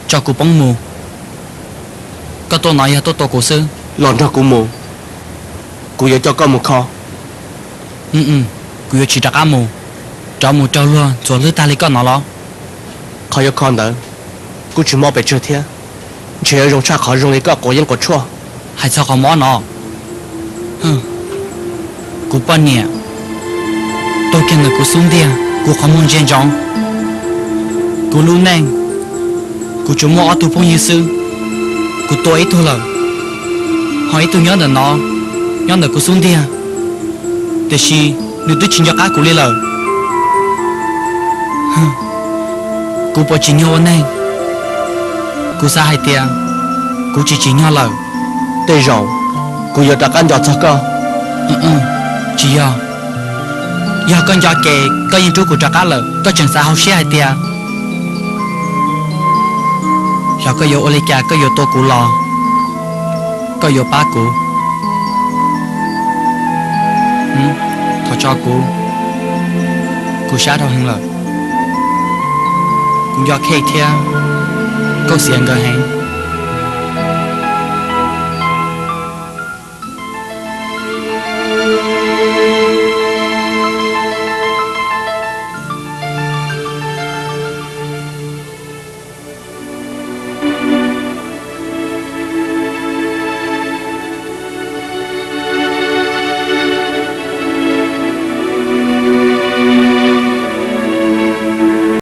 Tso kuv poob mus. Koj tuaj no yog tuaj tua kuv xwb? Los nrog kuv mus, kuv yuav coj koj mus kho. Kuv yuav tsis rov qab mus, rov mus raug luag ntxuav hlwb tag li koj no los? Qhov yuav kho ntawd kuj tsis mob pes tsawg thiab, ntshe yuav zoo tshaj qhov zoo li koj quav yeeb quav tshuaj. Hais txog qhov mob no, kuv poj niam tuag kiag ntawm kuv xub ntiag, kuv qhov muag ntsia ntsoov. Kuv lub neej, kuv tsuas muaj ob tug phooj ywg xwb. Kuv tua ib tug lawm, ho ib tug nyob ntawm no, nyob ntawm kuv xub ntiag, tiam sis nws twb tsis nco qab kuv li lawm. Kuv puas tsim nyog ua neeg? Kuv xav hais tias kuv tsis tsim nyog lawm. Tej zaum kuv yuav rov qab nco txog koj. Tsis yog. Yog koj nco ces koj yeej rub kuv rov qab lawm, koj tseem xav hauv siab hais tias, yog koj yuav ua li cas koj yuav tua kuv los koj yuav pab kuv. Thov tso kuv, kuv sab dhau heev lawm. Kuv nco Kheej thiab Nkauj Xiav nkawd heev.